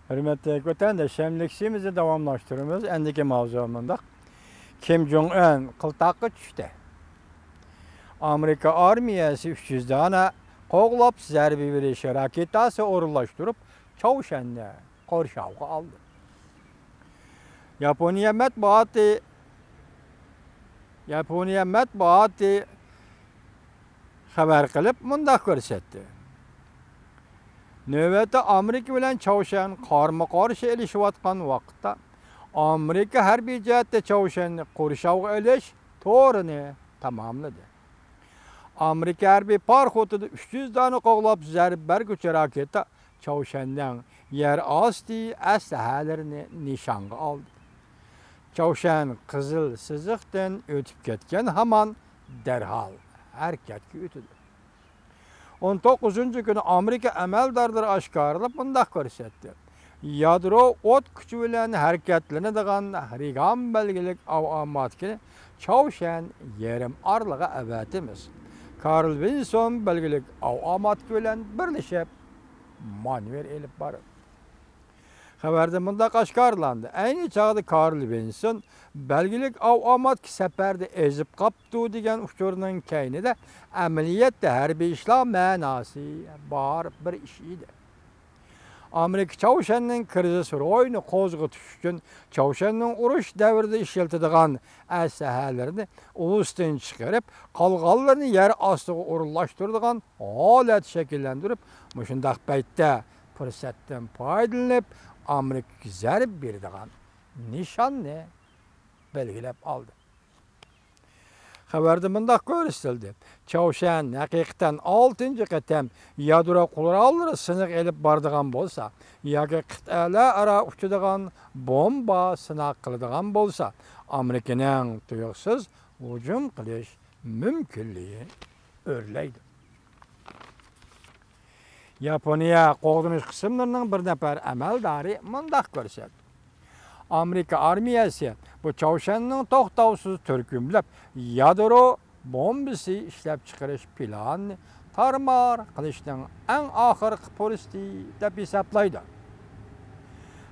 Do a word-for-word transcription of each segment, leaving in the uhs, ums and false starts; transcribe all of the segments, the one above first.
ھۆرمەتلىك ۋەتەنداشلار، ئەمدىكى ئىشىمىزنى داۋاملاشتۇرىمىز. ئەندىكى ماۋزۇ مۇنداق. كىم جوڭ ئۈن قىلتاققا چۈشتى. ئامېرىكا ئارمىيەسى ئۈچ يۈز دانە قوغلاپ زەربە بېرىش راكېتاسى ئورۇنلاشتۇرۇپ، چاۋشيەننى قورشاۋغا ئالدى. ياپونىيە مەتبۇئاتى، ياپونىيە مەتبۇئاتى خەۋەر قىلىپ مۇنداق كۆرسەتتى. نۆۋەتتە ئامېرىكا بىلەن چاۋشيەن قارمۇ قارشى ئېلىشىۋاتقان ۋاقىتتا، ئامېرىكا ھەربىي جەھەتتە چاۋشيەننى قورشاۋغا ئېلىش تورىنى تاماملىدى. ئامېرىكا ھەربىي پاراخوتىدا ئۈچ يۈز دانە قوغلاپ زەربە بەرگۈچى راكېتا چاۋشيەننىڭ يەر ئاستى ئەسلىھەلىرىنى نىشانغا ئالدى. چاۋشيەن قىزىل سىزىقتىن ئۆتۈپ كەتكەن ھامان دەرھال ھەرىكەتكە ئۆتىدۇ. ئون توققۇزىنچى كۈنى ئامېرىكا ئەمەلدارلىرى ئاشكارىلاپ مۇنداق كۆرسەتتى. يادرو ئوت كۈچى بىلەن ھەرىكەتلىنىدىغان رېگان بەلگىلىك ئاۋتوماتىكىنى چاۋشيەن يېرىم ئارىلىغا ئەۋەتىمىز. كارل ۋىنسون بەلگىلىك ئاۋتوماتىكى بىلەن بىرلىشىپ مانېۋىر ئېلىپ بارىدۇ. خەۋەردە مۇنداق ئاشكارىلاندى. ئەينى چاغدا كارل ۋىنسون بەلگىلىك ئاۋتوماتىكى سەپەردە ئېزىپ قاپتۇ دېگەن ئۇچۇرنىڭ كەينىدە ئەمەلىيەتتە ھەربىي ئىشلار مەناسى بار بىر ئىش ئىدى. ئامېرىكا چاۋشيەننىڭ كىرىزىس روھىنى قوزغىتىش ئۈچۈن چاۋشيەننىڭ ئۇرۇش دەۋرىدە ئىشلىتىدىغان ئەسلىھەلىرىنى ئۇۋىسىدىن چىقىرىپ، قالغانلىرىنى يەر ئاستىغا ئورۇنلاشتۇرىدىغان ھالەت شەكىللەندۈرۈپ، مۇشۇنداق پەيتتە پۇرسەتتىن پايدىلىنىپ، ئامېرىكىغا زەربە بېرىدىغان نىشاننى بەلگىلەپ ئالدى. خەۋەردە مۇنداق كۆرسىتىلدى، چاۋشيەن ھەقىقەتەن ئالتىنچى قېتىم يادرو قوراللىرى سىنىقى ئېلىپ بارىدىغان بولسا ياكى قىتئەلەر ئارا ئۇچىدىغان بومبا سىناق قىلىدىغان بولسا، ئامېرىكىنىڭ تۇيۇقسىز ھۇجۇم قىلىش مۇمكىنلىكى ئۆرلەيدۇ. ياپونىيە قوغدىنىش قىسىملىرىنىڭ بىر نەپەر ئەمەلدارى مۇنداق كۆرسەتتى. ئامېرىكا ئارمىيەسى بۇ چاۋشيەننىڭ توختاۋسىز تۈركۈملەپ يادرو بومبىسى ئىشلەپچىقىرىش پىلانىنى تارمار قىلىشنىڭ ئەڭ ئاخىرقى پۇرسىتى دەپ ھېسابلايدۇ.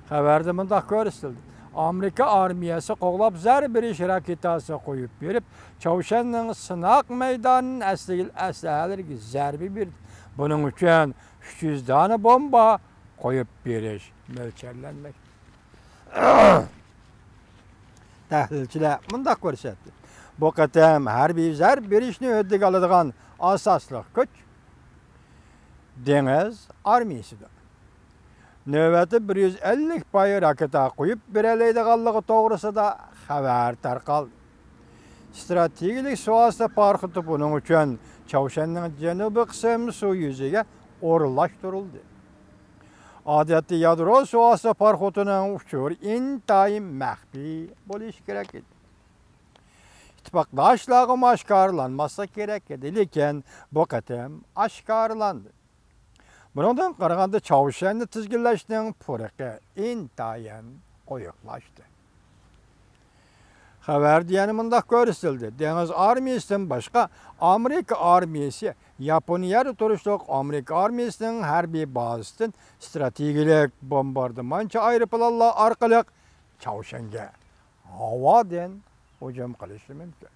خەۋەردە مۇنداق كۆرسىتىلدى، ئامېرىكا ئارمىيەسى قوغلاپ زەربە بېرىش راكېتاسى قويۇپ بېرىپ، چاۋشيەننىڭ سىناق مەيدانىنى ئەسلىگىلى ئەسلىھەلىرىگە زەربە بېرىدۇ. بۇنىڭ ئۈچۈن ئۈچ يۈز دانە بومبا قويۇپ بېرىش مۆلچەرلەنمەكتە. تەھلىلچىلەر مۇنداق كۆرسەتتى، بۇ قېتىم ھەربىي زەربە بېرىشنى ھۆددىگە ئالىدىغان ئاساسلىق كۈچ دېڭىز ئارمىيىسىدۇر. نۆۋەتتە بىر يۈز ئەللىك پاي راكېتا قويۇپ بېرەلەيدىغانلىقى توغرىسىدا خەۋەر تارقالدى. ئىستراتېگىيەلىك سۇ ئاستى پاراخوتى بۇنىڭ ئۈچۈن چاۋشيەننىڭ جەنۇبىي قىسىم سۇ يۈزىگە ئورۇنلاشتۇرۇلدى. ئادەتتە يادرو سۇ ئاستى پاراخوتىنىڭ ئۇچۇرى ئىنتايىن مەخپىي بولۇشى كېرەك ئىدى. ئىتتىپاقداشلارغىمۇ ئاشكارىلانماسلىقى كېرەك ئىدى، لېكىن بۇ قېتىم ئاشكارىلاندى. بۇنىڭدىن قارىغاندا، چاۋشيەننى تىزگىنلەشنىڭ پۇرىقى ئىنتايىن قويۇقلاشتى. خەۋەردە يەنە مۇنداق كۆرسىتىلدى، دېڭىز ئارمىيىسىدىن باشقا، ئامېرىكا ئارمىيىسى ياپونىيە يەردە تۇرۇشلۇق ئامېرىكا ئارمىيىسىنىڭ ھەربىي بازىسىدىن ئىستراتېگىيەلىك بومباردىمانچى ئايروپىلانلار ئارقىلىق چاۋشيەنگە ھاۋادىن ھۇجۇم قىلىشى مۇمكىن.